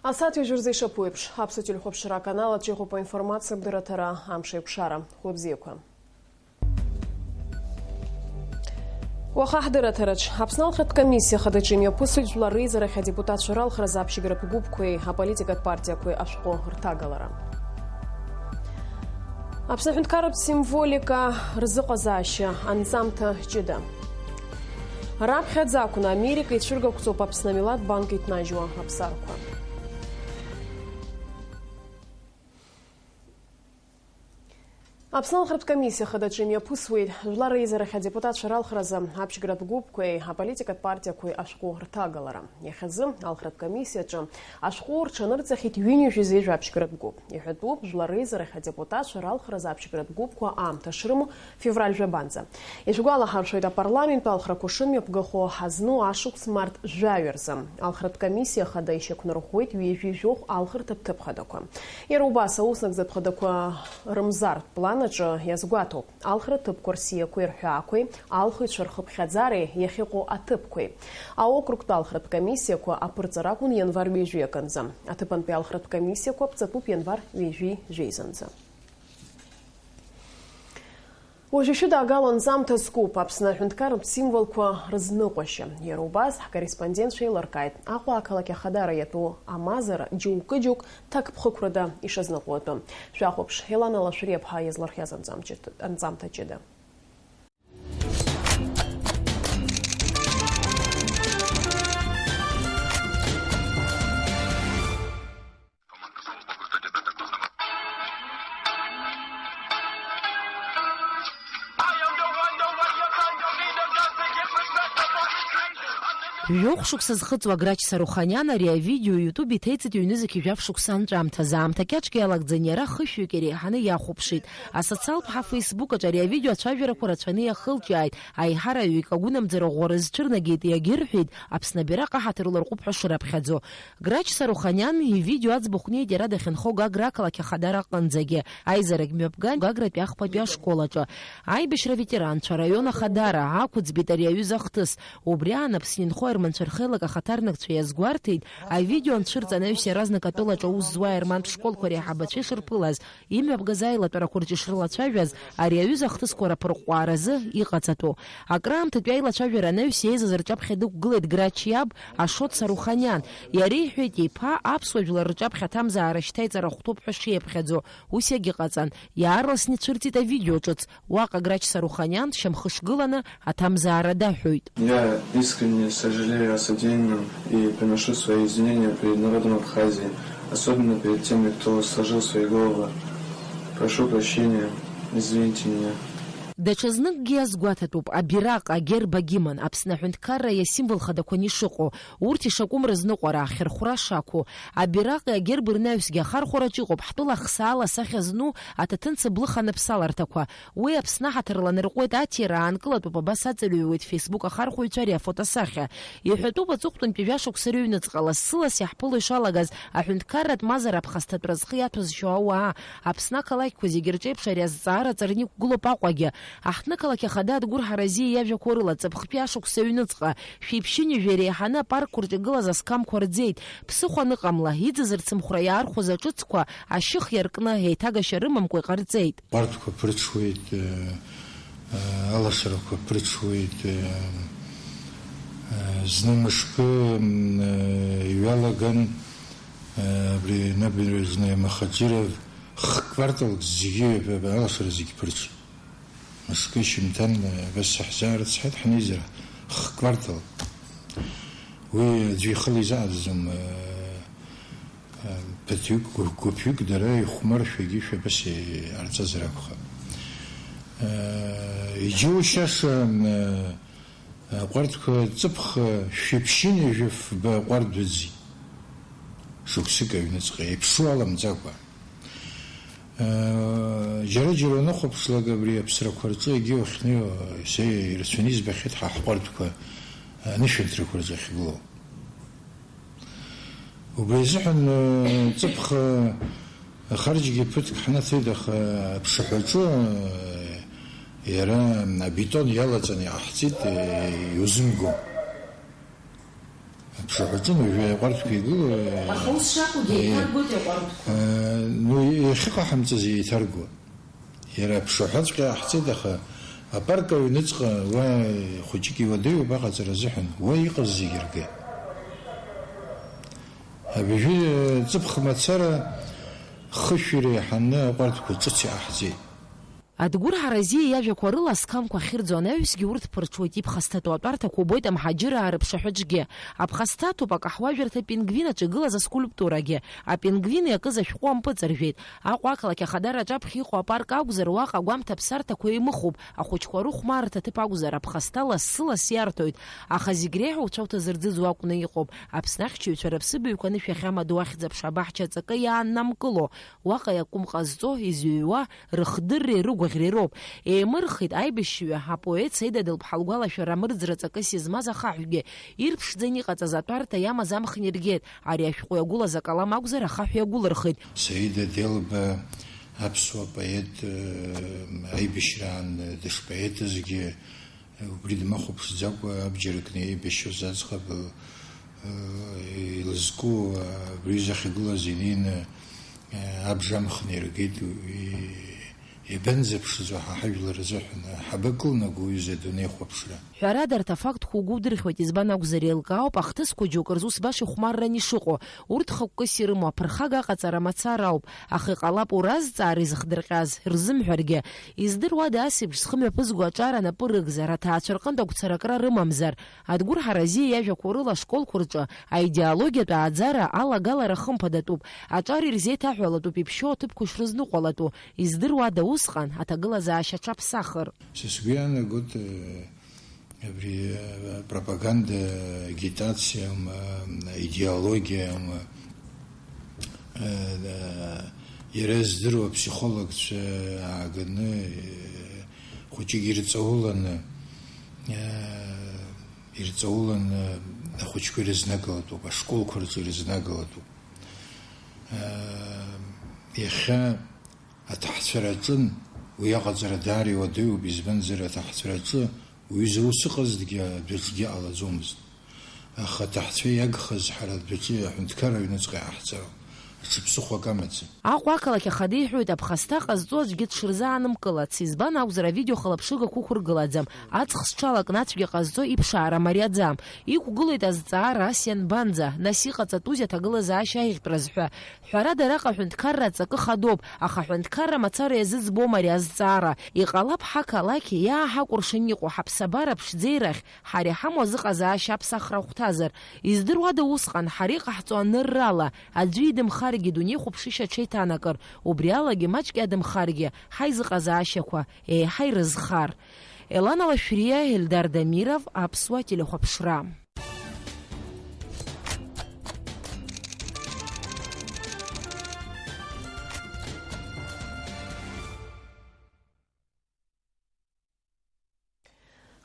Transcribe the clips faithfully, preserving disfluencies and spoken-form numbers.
Асааҭ ҩажәа рзы ишаԥу еиԥш, Аԥсуа телехәаԥшра аканал аҿы иҟоуп аинформациатә дырраҭара Амш еиқәшара. Хәлыбзиақәа. Уаха ҳдырраҭараҿ Аԥсны алхратә комиссиа хадаҿы имҩаԥысуеит жәлар реизарахь адепутатцәа ралхразы аԥшьгаратә гәыԥқәеи аполитикатә партиақәеи ашәҟәы рҭагалара. Аԥсны аҳәынҭқарратә символика рзыҟазаашьа анҵамҭа ҷыда. Раԥхьаӡа акәны Америка ицәыргақәҵоуп Аԥсны амилаҭ банк иҭнажьуа аԥсарқәа. Аԥсны алхратә комиссиа хадаҿы имҩаԥысуеит жәлар реизарахь адепутатцәа ралхразы аԥшьгаратә гәыԥқәеи аполитикатә партиақәеи ашәҟәы рҭагалара. Иахьазы алхратә комиссиаҿы ашәҟәы рҽанырҵахьеит ҩынҩажәи зежә аԥшьгаратә гәыԥ. Иҳәатәуп, жәлар реизарахь адепутатцәа ралхразы аԥшьгаратә гәыԥқәа аамҭа шрымоу февраль жәабанӡа. Ишәгәалаҳаршәоит, апарламент алхрақәа шымҩаԥгахо ҳазну ашықәс март жәаҩа рзы. Алхратә комиссиа хада ишьақәнарӷәӷәеит ҩажәи жәохә алхырҭатә ҭыԥ хадақәа. Иара убас, ауснагӡатә хадақәа рымзартә план аҿы иазгәаҭоуп алхратә ҭыԥқәа рсиақәеи рҳәаақәеи, алхыҩцәа рхыԥхьаӡареи иахьыҟоу аҭыԥқәеи. Аокругтә алхратә комиссиақәа аԥырҵара акәын ианвар ҩажәи акынӡа. Аҭыԥантәи алхратә комиссиақәа ԥҵатәуп ианвар ҩажәи жәеизанӡа. Уажәы шәыдаагало анҵамҭа зкуп Аԥсны аҳәынҭқарратә символқәа рызныҟәашьа. Иара убас, ҳкорреспондентцәа еилыркааит Аҟәа ақалақь ахадара иатәу амазара џьоукы-џьоук ҭакԥхықәрада ишазныҟәо атәы. Шәахәаԥш, Елана Лашәриаԥҳа иазлырхиаз анҵамҭа ҷыда. Жәохә шықәса зхыҵуа Грач Саруханиан ари авидео YouTube иҭеиҵеит ҩ-нызқь жәаф шықәса анҵәамҭазы. Аамҭа кьаҿк иалагӡан иара хышәҩык иреиҳаны иахәаԥшит. Асоциалтә ҳа Facebook аҿы ари авидео ацәажәарақәа рацәаны иахылҿиааит, аиҳараҩык агәынамӡара ӷәӷәара зҽырнагеит, иагьырҳәеит, Аԥсны абираҟ аҳаҭыр ларҟәып ҳәа шрыԥхьаӡо. Грач Саруханиан ивидео аӡбахә неит иара дахьынхо Гагра ақалақь ахадара аҟынӡагьы. Аизарагь мҩаԥган Гагратәи ахԥатәи ашкол аҿы. Аибашьра аветеранцәа, араион ахадара, ақәыӡбеит ари аҩыза ахҭыс. Убри аан Аԥсны инхо аерманцәа рхеилак ахаҭарнакцәа иазгәарҭеит, авидео анцәырҵ анаҩс иаразнак атәылаҿы аус зуа аермантә школқәа реиҳабацәа ишырԥылаз, имҩаԥгаз аилатәарақәа рҿы ишрылацәажәаз, ари аҩыза ахҭысқәа раԥырҟәааразы иҟаҵатәу. Акраамҭатәи аилацәажәара анаҩс еизаз рҿаԥхьа дықәгылеит Грач иаб Ашот Саруханиан. Иара иҳәеит, иԥа аԥсуа жәлар рҿаԥхьа аҭамзаара шьҭаиҵара хәҭоуп ҳәа шиаԥхьаӡо. Ус иагьыҟаҵан. Иаарласны ицәырҵит авидео ҿыц. Уаҟа Грач Саруханиан шьамхы шгыланы аҭамзаара даҳәоит. Я искренне сожалею о содеянном и приношу свои извинения перед народом Абхазии, особенно перед теми, кто сложил свои головы. Прошу прощения, извините меня. Даҽазныкгьы иазгәаҭатәуп, абираҟ, агерб агимн, Аԥсны аҳәынҭқарра иасимвол хадақәаны ишыҟоу, урҭ ишакәым рызныҟәара, ахьырхәра шақәу. Абираҟи агерби рнаҩсгьы ахархәараҿ иҟоуп ҳтәыла ахсаала асахьа зну аҭаҭын цыблыха аныԥсаларҭақәа. Уи Аԥсны аҳаҭыр ланарҟәуеит аҭира аанкылатәуп, абас аҵаҩуеит Facebook ахархәаҩцәа ари афотосахьа. Иҳәатәуп, аҵыхәтәантәи жәа шықәса рыҩныҵҟала, сылас иаҳԥыло ишалагаз, аҳәынҭқарратә мазара аԥхасҭатәра зхы иаҭәазшьоу ауаа. Аԥсны ақалақьқәа зегьы рҿеиԥш ари азҵаара ҵарны иқәгылоуп Аҟәагьы. Аҳҭны-қалақь ахада Адгәыр Ҳаразиа иажәақәа рыла, ҵыԥхтәи ашықәса аҩныҵҟа, шәиԥшьынҩажәа иреиҳаны апаркқәа рҿы игылаз асқамқәа рӡеит. Ԥсыхәа аныҟамла, иӡыз рцымхәра иаархәоз аҿыцқәа ашьых иаркны, еиҭагашьа рымамкәа иҟарҵеит. Ҟәардәқәа ԥырҽуеит, э, э, алашарақәа ԥырҽуеит, э, э, зны мышкы, м, э, иҩалаган, э, абри набережная Махачиров, х-кварталк зегьы, э, алашара зегьы ԥырҽит. Мышкы шьымҭан, э, абас ҳзаарыцҳаит ҳнеизар, х-квартал. Уи аӡәы ихала изааӡаӡом, э, э, ԥыҭҩык, гәыԥ-, гәыԥҩык дара ихәмаршәагьы шәа абас иҟарҵазар акәхап. Э, иџьоушьаша, э, аҟәардәқәа ҵыԥх, э, шәиԥшьынҩажәа фба аҟәардә ыӡит. Шықәсык аҩныҵҟа еиԥшу аламӡакәа. Џьара-џьара унахәаԥшлак абри аԥсрақәа рҿы егьи уахьнеиуа, са ирацәаны избахьеит ҳа ҳҟәардәқәа анышәынҭрақәа рҿы ахьгылоу. Убри азыҳәан, ҵыԥх ахарџьгьы ԥыҭк ҳнаҭеит, аха аԥшаҳәаҿы иара абетон иалаҵаны иҟаҳҵеит, иузымго. Аԥшаҳәаҿын уажәы аҟәардәқәа игылоу. Аха ус шакәугьы, э, еиҭаргоит аҟәардәқәа. Э, ну, иахьыҟаҳамҵаз еиҭаргоит. Иара аԥшаҳәаҵәҟьа ҟаҳҵеит, аха апарк аҩныҵҟа уа хәыҷык иуадаҩуп аҟаҵара азыҳәан, уа иҟаз зегьы ргеит. Абыжәы ҵыԥх мацара хышә иреиҳаны аҟәардәқәа ҿыц иҟаҳҵеит. Адгәыр Ҳаразиа иажәақәа рыла, асқамқәа ахьырӡо анаҩсгьы урҭ ԥырҽуеит, иԥхасҭатәу атәарҭақәа убоит амҳаџьыраа рыԥшаҳәаҿгьы. Аԥхасҭа аҭоуп акаҳуажәырҭа Пингвин аҿы игылаз аскульптурагьы. Апингвин иакыз ашәҟәы ампыҵаржәеит. Аҟәа ақалақь ахадара аҿаԥхьа иҟоу апарк акәзар, уаҟа агәамҭа ԥсарҭақәа еимыхуп. Ахәыҷқәа рыхәмарырҭа ҭыԥ акәзар, аԥхасҭа лассы-ласс иарҭоит. Аха зегь реиҳа уцәа уҭазырӡыӡо акәны иҟоуп. Аԥсны ахьчаҩцәа рыԥсыбаҩқәа анышә иахьамадоу ахьӡ-аԥша абаҳча аҵакы иааннамкыло. Уаҟа иакәым ҟазҵо, изыҩуа, рыхдырреи рыгәаӷьреи роуп. Еимырхит аибашьҩы, апоет Саида Делԥҳа лгәалашәара амырӡра ҵакыс измаз ахаҳәгьы, ирԥшӡаны иҟаҵаз атәарҭа иамаз амхны иргеит. Ари ашәҟәы иагәылаз акалам акәзар, ахаҳә иагәылырхит. Саида Делба аԥсуа поет, э, аибашьраан дышпоетызгьы, убри дмахәаԥшӡакәа, абџьар кны еибашьуаз аӡӷаб, э, илызку, э, абри захьгылаз инеины, э, абжа амхны иргеит, уи иабанӡаԥшыз уаҳа ҳажәлар рзыҳәан, ҳабакылнаго, уҩыза, адунеихәаԥшра? Ҳәарада, арҭ афактқәа угәы удырхьуеит, избан акәзар, еилкаауп, ахҭысқәа џьоукы рзы ус баша ихәмарран ишыҟоу. Урҭ хықәкыс ирымоу аԥырхага аҟаҵара мацара ауп, аха иҟалап уразҵаара изыхдырҟьаз рзымҳәаргьы. Издыруада, ас еиԥш зхы мҩаԥызго аҿар анапы рыгзар, аҭаацәа рҟынтә агәцаракра рымамзар? Адгәыр Ҳаразиа иажәақәоу рыла, ашколқәа рҿы аидеологиатә ааӡара алагалара хымԥадатәуп, аҿар ирзеиҭаҳәалатәуп иԥшьоу аҭыԥқәа шрызныҟәалатәу. Издыруада усҟан аҭагылазаашьа аҽаԥсахыр? Са сгәы иаанагоит, э, абри, э, пропаганда, агитациа, м, идеологиа, м, э, э, иара издыруа аԥсихологцәа ааганы, э, хәыҷык ирҵауланы, э, ирҵауланы ахәыҷқәа ирызнагалатәуп, ашколқәа рҿы ирызнагалатәуп. Э, иахьа аҭаҳцәара аҿын, уи аҟаҵара даара иуадаҩуп, избанзар, аҭаҳцәара аҿы уҩыза ус ыҟазҭгьы адәаҿгьы ҟалаӡомызт. Аха аҭаҳцәа иагхаз ҳара адәаҿы аҳәынҭқарра аҩныҵҟа иаҳҵароуп. Аҽы ԥсыхәак амаӡам. Аҟәа ақалақь ахада иҳәоит, аԥхасҭа ҟазҵо аӡәгьы дшырзаанымгылац, избан акәзар, авидеохылаԥшыгақәа ықәыргылаӡам, аҵх зҽалакны ацәгьа ҟазҵо иԥшаара мариаӡам. Иқәгылоит азҵаара, ас ианбанӡа, нас иҟаҵатәузеи аҭагылазаашьа аиӷьтәразҳәа? Ҳәарада, араҟа аҳәынҭқарра аҵакы хадоуп, аха аҳәынҭқарра мацара иазыӡбом ари азҵаара. Иҟалап ҳақалақь иааҳакәыршан иҟоу ҳаԥсабара ԥшӡеи рахь ҳара иҳамоу азыҟазаашьа аԥсахра ахәҭазар. Издыруада усҟан ҳара иҟаҳҵо аныррала, аӡәы идымхаргьы дунеихәаԥшышьа аҽеиҭанакыр, убри алагьы маҷк иадымхаргьы ҳаизыҟазаашьақәа еиҳа ирызхар. Елана Лашәриа, Ельдар Дамиров, Аԥсуа телехәаԥшра.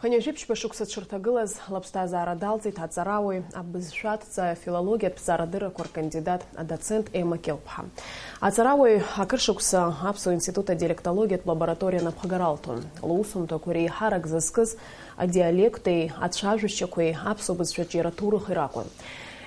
Хынҩажәи ԥшьба шықәса дшырҭагылаз, лыԥсҭазаара далҵит аҵарауаҩ, абызшәа аҭҵааҩ, афилологиатә ҭҵаарадыррақәа ркандидат, адоцент Ема Кьылԥҳа. Аҵарауаҩ акыр шықәса Аԥсуа институт адиалектологиатә лабораториа напхгара алҭон. Лусумҭақәа реиҳарак зызкыз адиалекти ацәажәашьақәеи аԥсуа бызшәаҿиара аҭоурыхи ракәын.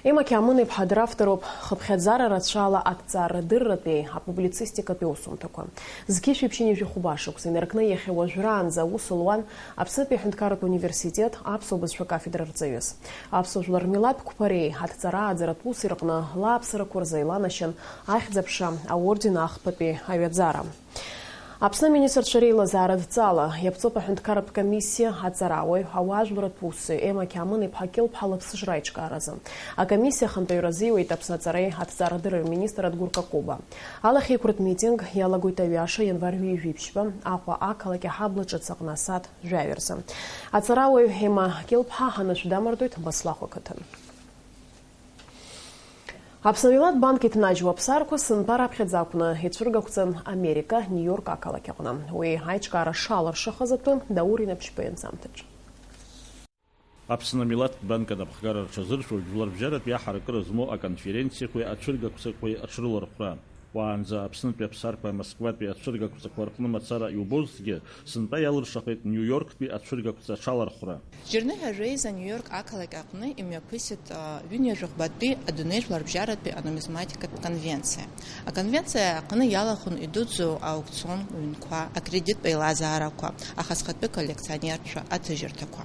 Ема Қьамын-иԥҳа дравторуп, хыԥхьаӡара рацәала аҭҵаарадырратәи апублицистикатәи усумҭақәа. Зқьышәи ԥшьынҩажәи хәба шықәса инаркны иахьа уажәраанӡа аус луан Аԥснытәи аҳәынҭқарратә университет аԥсуа бызшәа кафедра рҵаҩыс. Аԥсуа жәлар рмилаҭ қәԥареи аҭҵара ааӡаратә уси рҟны лааԥсарақәа рзы иланашьан Ахьӡ-аԥша аорден ахԥатәи аҩаӡара. Аԥсны аминистрцәа реилазаарадҵала иаԥҵоуп аҳәынҭқарратә комиссиа аҵарауаҩ, ауаажәларратә усзуҩ Ема Қьамын-иԥҳа Кьылԥҳа лыԥсыжра аиҿкааразы. Акомиссиа ахантәаҩра азиуеит Аԥсны аҵареи аҭҵаарадырреи рминистр Адгәыр Какоба. Алахьеиқәратә митинг иалагоит аҩаша, ианвар ҩажәи ԥшьба, Аҟәа ақалақь аҳабла ҿыц аҟны асааҭ жәаҩа рзы. Аҵарауаҩ Ема Кьылԥҳа анышә дамардоит Баслахә ақыҭан. Аԥсны Милаҭ Банк иҭнажьуа аԥсарқәа сынтәа раԥхьаӡа акәны ицәыргақәҵан Америка, Нью-Йорк ақалақь аҟны. Уи аиҿкаара шалыршахаз атәы Даур Инаԥшьба ианҵамҭаҿ. Аԥсны Милаҭтә Банк анапхгара рҽазыршәоит жәларбжьаратәи аҳаракыра змоу аконференциақәеи ацәыргақәҵақәеи аҽрылархәра. Уаанӡа Аԥснытәи Аԥсарԥа Москватәи ацәыргақәҵақәа рҟны мацара иубозҭгьы, сынтәа иалыршахеит Нью-Йорктәи ацәыргақәҵа аҽалархәра. Џьарныҳәа Рейза Нью-Йорк ақалақь аҟны имҩаԥысит, а, ҩынҩажәа ӷбатәи адунеи жәларбжьаратәи анумизматикатә конвенциа. Аконвенциа аҟны иалахәын идуӡӡоу аукцион ҩнқәа, акредиттә еилазаарақәа, ахасхатәы коллекционертцәа аҭыжьырҭақәа.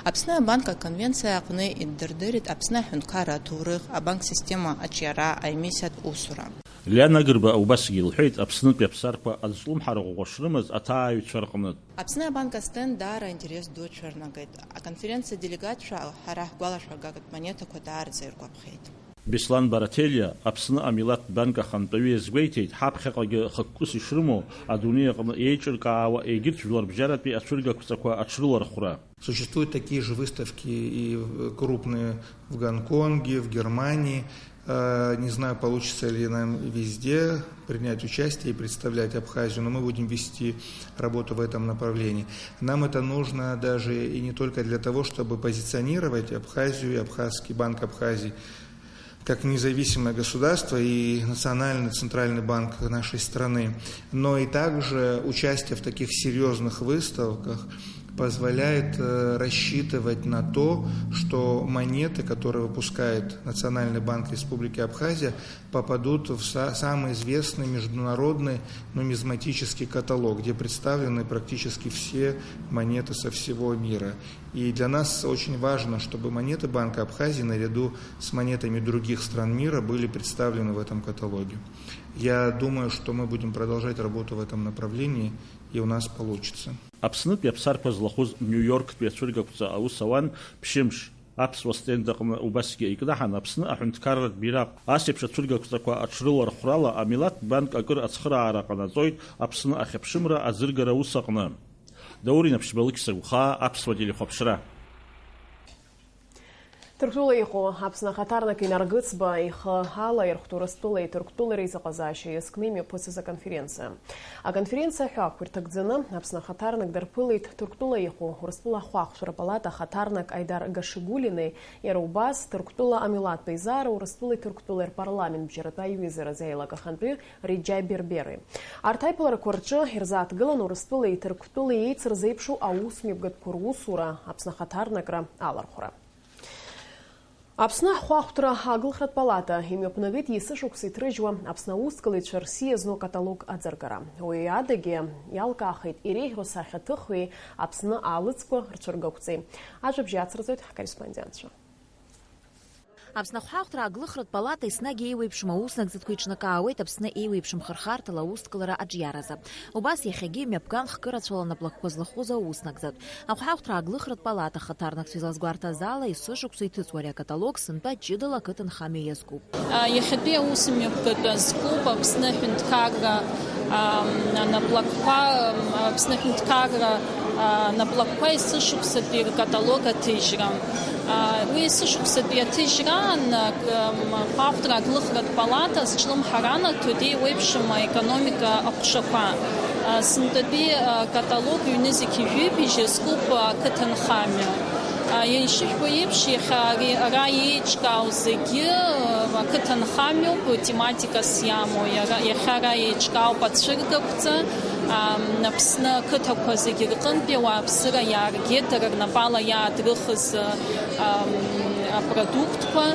Аԥсны абанк аконвенциа аҟны иддырдырит Аԥсны аҳәынҭқарра аҭоурых, абанк система аҿиара, аемиссиатә усура. Лиана Гырба убасгьы илҳәеит, Аԥснытәи Аԥсарқәа азҿлымҳара ӷәӷәа шрымаз аҭааҩцәа рҟнытә. Аԥсны абанк астенд даара аинтерес ду ацәырнагеит. Аконференциа аделегатцәа ҳара ҳгәалашәагатә монетақәа даараӡа иргәаԥхеит. Беслан Барателиа, Аԥсны амилаҭтә банк ахантәаҩы иазгәеиҭеит, ҳаԥхьаҟагьы хықәкыс ишрымоу, адунеи аҟны еиҿыркаауа егьырҭ жәларбжьаратәи ацәыргақәҵақәа аҽрылархәра. Существуют такие же выставки и, э, крупные в Гонконге, в Германии. Э, не знаю, получится ли нам везде принять участие и представлять Абхазию, но мы будем вести работу в этом направлении. Нам это нужно даже и не только для того, чтобы позиционировать Абхазию и Абхазский банк Абхазии как независимое государство и национальный центральный банк нашей страны, но и также участие в таких серьёзных выставках позволяет, э, рассчитывать на то, что монеты, которые выпускает Национальный банк Республики Абхазия, попадут в са-, самый известный международный нумизматический каталог, где представлены практически все монеты со всего мира. И для нас очень важно, чтобы монеты Банка Абхазии наряду с монетами других стран мира были представлены в этом каталоге. Я думаю, что мы будем продолжать работу в этом направлении, и у нас получится. Аԥснытәи Аԥсарқәа злахәыз Нью-Йорктәи ацәыргақәҵа аус ауан ԥшьымш. Аԥсуа стенд аҟны убасгьы икнаҳан Аԥсны аҳәынҭқарратә бираҟ. Ас еиԥш ацәыргақәҵақәа аҽрылархәрала амилаҭтә банк акыр ацхыраара ҟанаҵоит Аԥсны ахьыԥшымра аӡыргара аус аҟны. Даур Инаԥшьба, Лықьса Гәхаа, Аԥсуа телехәаԥшра. Ҭырқәтәыла иҟоу Аԥсны ахаҭарнак Инаргыцба ихы ала ирхәҭоу Урыстәылеи Ҭырқәтәылеи реизыҟазаашьа иазкны имҩаԥысыз аконференциа. Аконференциа аҳәаақәа ирҭагӡаны Аԥсны ахаҭарнак дарԥылеит Ҭырқәтәыла иҟоу Урыстәыла ахәаахәҭра палата ахаҭарнак Аидар Гашигулини, иара убас Ҭырқәтәыла амилаҭтә еизара Урыстәылеи Ҭырқәтәылеи рпарламент бжьаратәи аҩыза Разиа еилакахантәаҩы Риџьа Бербери. Арҭ аиԥыларақәа рҿы ирзааҭгылан Урыстәылеи Ҭырқәтәылеи еицырзеиԥшу аусмҩаԥгатәқәа русура, Аԥсны ахаҭарнакра алархәра. Аԥсны ахәаахәҭра аглыхратә палата имҩаԥнагеит есышықәса иҭрыжьуа Аԥсны аусқәлаҩцәа рсиа зну акаталог аӡыргара. Уи адагьы иалкаахеит иреиӷьу асахьаҭыхҩеи Аԥсны аалыҵқәа рцәыргақәҵеи. Ажәабжь ацраҵоит ҳкорреспондентцәа. Аԥсны ахәаахәҭра аглыхратә палата еснагь еиуеиԥшым ауснагӡатәқәа иҿнакаауеит Аԥсны еиуеиԥшым хырхарҭала аусҭгылара аҿиаразы. Убас иахьагьы мҩаԥган хкы рацәала наплакқәа злахәыз ауснагӡатә. Ахәаахәҭра аглыхратә палата ахаҭарнакцәа излазгәарҭаз ала, есышықәса иҭыҵуа ари акаталог сынтәа ҷыдала ақыҭанхамҩа иазкуп. Иахьатәи аусмҩаԥгатә азкуп Аԥсны аҳәынҭқарра, ам, анаплакқәа, ам, Аԥсны аҳәынҭқарра, а, анаплакқәа есышықәсатәи ркаталог аҭыжьра. А, уи есышықәсатәи аҭыжьраан, ак-, ам, ахәаахәҭра аглыхратә палата азҿлымҳара анаҭоит еиуеиԥшым аекономика аҟәшақәа. А, сынтәатәи, а, каталог ҩнызқь ҩажәи жәибжь иазкуп, а, ақыҭанхамҩа. А, ишыжәбо еиԥш, иахьа ари ара еиҿкаау зегьы, а, ақыҭанхамҩоуп, тематикас иамоу. Иара, иахьа ара еиҿкаауп ацәыргақәҵа, ам, Аԥсны ақыҭақәа зегьы рҟынтәи ауааԥсыра иааргеит, дара рнапала иаадрыхыз, ам, апродуктқәа,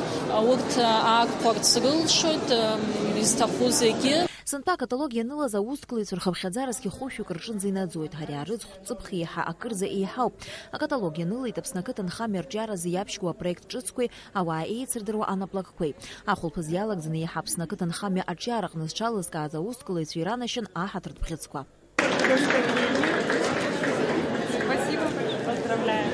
урҭ аартқәа рцрылшоит, ам, изҭаху зегьы. Сынтәа акаталог ианылаз аусҭгылаҩцәа рхыԥхьаӡара зқьы хәышәҩык рҿынӡа инаӡоит, ҳари аарыӡхә ҵыԥх еиҳа акырӡа еиҳауп. Акаталог ианылеит Аԥсны ақыҭанхамҩа арҿиаразы иаԥшьгоу апроект ҿыцқәеи ауаа еицырдыруа анаплакқәеи. Ахәылԥаз иалагӡаны еиҳа Аԥсны ақыҭанхамҩа аҿиараҟны зҽалызкааз аусҭгылаҩцәа иранашьан аҳаҭыртә бӷьыцқәа. Спасибо большое. Поздравляю.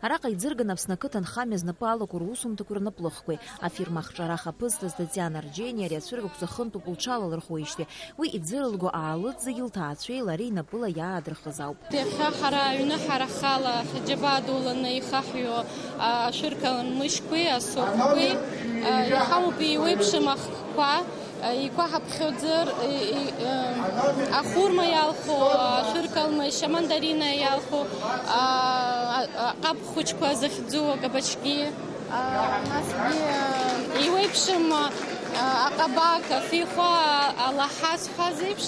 Араҟа иӡырган Аԥсны ақыҭанхамҩа знапы алаку русумҭақәеи рнаплыхқәеи. Афирма ахҿарах аԥызҵаз Татиана Арџьениа ари ацәыргақәҵа хынтәуп лҽалалырхуеижьҭеи. Уи иӡырылго аалыҵ зегьы лҭаацәеи лареи напыла иаадырхыз ауп. Иахьа ҳара аҩны ҳара ҳхала ҳџьабаа дуланы ихаҳҩо, а, ашәыркалмышьқәеи асоқәқәеи, а, иҳамоуп еиуеиԥшым ахкқәа, а, игәаҳаԥхьоӡар, и, и, а, ахурма иалху, а, ашәыркалмышь, амандарина иалху, а, а, аҟаб хәыҷқәа захьӡу акабачки, а, насгьы, а, еиуеиԥшым, а, Аҟабақ, афеихәа, алаҳа зҳәаз еиԥш,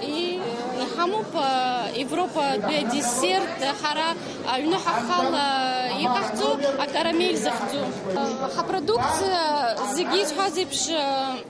и-, иҳамоуп, а, Европатәи адессерт, ҳара аҩны ҳахала иҟаҳҵо, акарамель захьӡу. Ҳапродукциа зегьы исҳәаз еиԥш, а,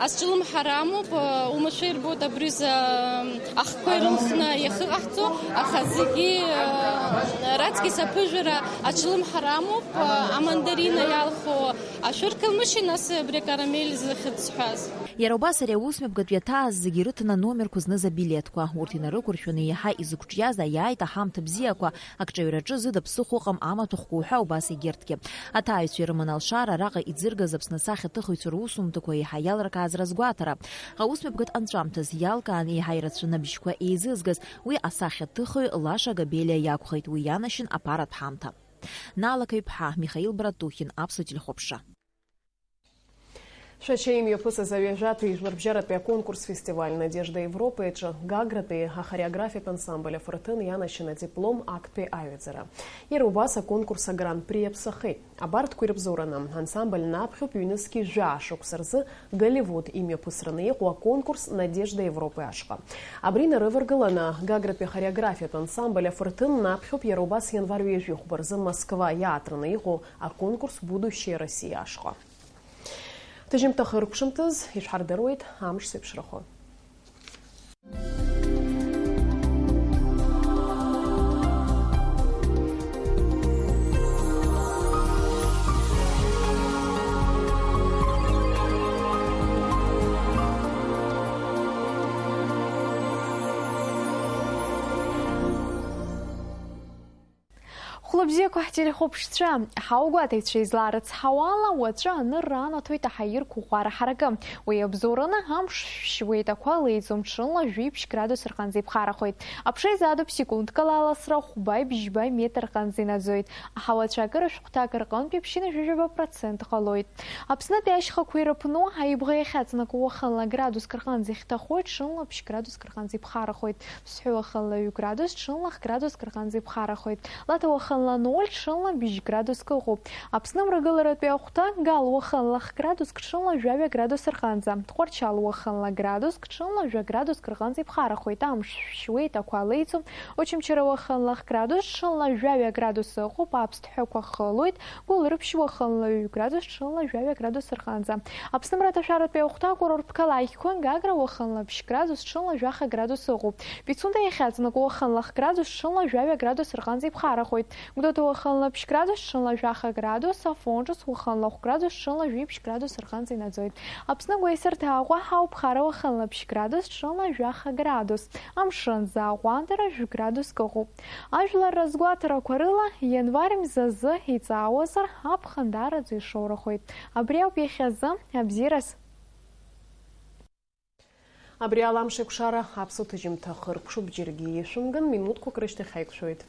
азҿлымҳара амоуп, а, уамашәа ирбоит абри за, а, ахқәа ирылхны иахыҟаҳҵо, аха зегьы, а, раҵкыс аԥыжәара аҿлымҳара амоуп, а, амандарина иалху, ашәыр кылмышьи, нас абри акарамель захьӡ зҳәаз. Иара убас ари аусмҩаԥгатә иаҭааз зегьы ирыҭаны аномерқәа зныз абилеҭқәа. Урҭ инарықәыршәаны еиҳа изықәҿиаз аиааит аҳамҭа бзиақәа, акҿаҩраҿы зыда ԥсыхәа ыҟам амаҭәахәқәа уҳәа убас егьырҭгьы. Аҭааҩцәа ирыман алшара араҟа иӡыргаз Аԥсны асахьаҭыхыҩцәа русумҭақәа еиҳа иалыркааз разгәаҭара. Аусмҩаԥгатә анҵәамҭаз иалкаан еиҳа ирацәаны абжьқәа еизызгаз уи асахьаҭыхыҩ Лаша Габелиа иакәхеит, уи ианашьан аԥаратә ҳамҭа. Наала Қаҩԥҳа, Михаил Братухин, Аԥсуа телехәаԥшра. Шәача имҩаԥысыз аҩажәатәи жәларбжьаратәи аконкурс-фестиваль Надежда Европа иаҿы Гагратәи ахореографиатә ансамбль афырҭын ианашьан адиплом актәи аҩаӡара. Иара убас аконкурс агран-при иаԥсахеит. Абарҭқәа ирыбзоураны, ансамбль наԥхьоуп ҩнызқьи жәаа шықәса рзы Голливуд имҩаԥысраны иҟоу аконкурс Надежда Европа ашҟа. Абри инарываргыланы, Гагратәи ахореографиатә ансамбль афырҭын наԥхьоуп иара убас ианвар ҩажәи хәба рзы Москва иаатраны иҟоу аконкурс Будущее России ашҟа. Ҭыжьымҭа хыркәшамҭаз ишәҳардыруеит амш зеиԥшрахо. Хәлыбзиақәа, ҳтелехәаԥшцәа, ҳаугәаҭаҩцәа излаарыцҳауала, уаҵәы анырра анаҭоит аҳаирқәа ӷәӷәара ҳаракы. Уи абзоураны амш шәшьуеит, ақәа леиӡом, ҽынла жәиԥшь градус рҟынӡа иԥхарахоит. Аԥша изаатуп секундкала аласра хәбаи бжьбаи метр рҟынӡа инаӡоит. Аҳауацәа акыр шәҟәҭак рҟынтәи ԥшьынҩажәижәаба процент ҟалоит. Аԥснытәи ашьхақәа ирыԥну, аибӷа иахьаҵнаку уахынла градуск рҟынӡа ихьҭахоит, ҽынла ԥшь градуск рҟынӡа иԥхарахоит. Ԥсҳәы уахынла ҩ градус, ҽынла х градуск рҟынӡа иԥхарахоит. Лаҭа уахынла ноль, ҽынла быжь градуск ыҟоуп. Аԥсны мрагыларатәи ахәҭа Гал уахынла х градуск, ҽынла жәаҩа градус рҟынӡа. Тҟәарчал уахынла градуск, ҽынла жәа градуск рҟынӡа иԥхарахоит. Амш шәшьуеит, ақәа леиӡом. Очамчыра уахынла х градус, ҽынла жәаҩа градус ыҟоуп. Аԥсҭҳәақәа хылоит. Гәылрыԥшь уахынла ҩ градус, ҽынла жәаҩа градус рҟынӡа. Аԥсны мраҭашәаратәи ахәҭа акурорттә қалақьқәа Гагра уахынла ԥшь градус, ҽынла жәаха градус ыҟоуп. Пицунда иахьаҵнаку уахынла х градус, ҽынла жәаҩа градус рҟынӡа иԥхарахоит. Гәдоуҭа уахынла ԥшь градус, ҽынла жәаха градус, Афон Ҿыц уахынла хә градус, ҽынла жәиԥшь градус рҟынӡа инаӡоит. Аԥсны Гәеисырҭа Аҟәа ауп, Хара уахынла ԥшь градус, ҽынла жәаха градус. Амшын заа ҟәандара жәградуск ыҟоуп. Ажәлар разгәаҭарақәа рыла, ианвар мза азы иҵаауазар, аԥхын даараӡа ишоурахоит. Абри ауп иахьазы абзиараз. Абри ала амш еиқәшара аԥсуа ҭыжьымҭа хыркәшоуп, џьаргьы ишәымган, минуҭқәак рышьҭахь ҳаиқәшәоит.